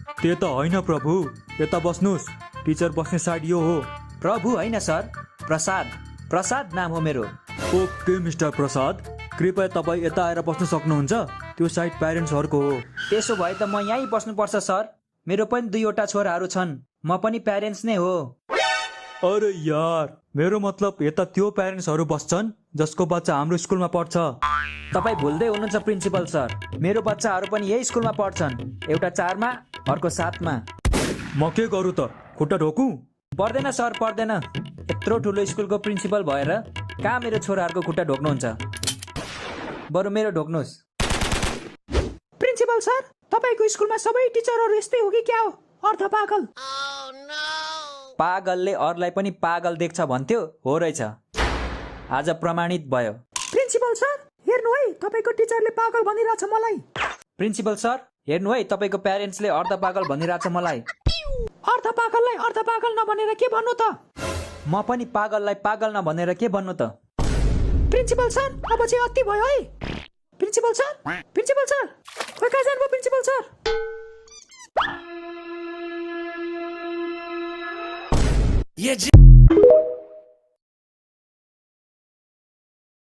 त्यो त होइन प्रभु, यता बस्नुस्। टिचर बस्ने साइड यो हो। प्रभु होइन सर, प्रसाद। प्रसाद नाम हो मेरो। ओके मिस्टर प्रसाद, कृपया तपाईँ यता आएर बस्न सक्नुहुन्छ। त्यो साइड प्यारेन्ट्सहरूको हो। त्यसो भए त म यहीँ बस्नुपर्छ सर। मेरो पनि 2वटा छोराहरू छन्, म पनि प्यारेन्ट्स नै हो। अरे यार, मेरो मतलब यता त्यो प्यारेन्ट्सहरू बस्छन् जसको बच्चा हाम्रो स्कुलमा पढ्छ। तपाईँ भुल्दै हुनुहुन्छ प्रिन्सिपल सर, मेरो बच्चाहरू पनि यही स्कुलमा पढ्छन्, एउटा 4मा अर्को 7मा। म के गरौँ त, खुट्टा ढोकौँ? पर्दैन सर, पर्दैन। यत्रो ठुलो स्कुलको प्रिन्सिपल भएर कहाँ मेरो छोराहरूको खुट्टा ढोक्नुहुन्छ, बरु मेरो ढोक्नुहोस्। प्रिन्सिपल सर, तपाईँको स्कुलमा सबै टिचरहरू यस्तै हो कि क्या हो? अर्थ पागल। पागलले अरूलाई पनि पागल देख्छ भन्थ्यो, हो रहेछ। आज प्रमाणित भयो। प्रिन्सिपल सर, हेर्नु है, तपाईँको टिचरले पागल भनिरहेछ मलाई। प्रिन्सिपल सर, हेर्नु है, तपाईँको प्यारेन्ट्सले अर्ध पागल भनिरहेछ मलाई। अर्थ पागललाई अर्थ पागल नभनेर के भन्नु त? म पनि पागललाई पागल नभनेर के भन्नु त? प्रिन्सिपल सर, अब चाहिँ अति भयो है। प्रिन्सिपल सर, प्रिन्सिपल सर, खोइ कहाँ जानुभयो प्रिन्सिपल सर? ये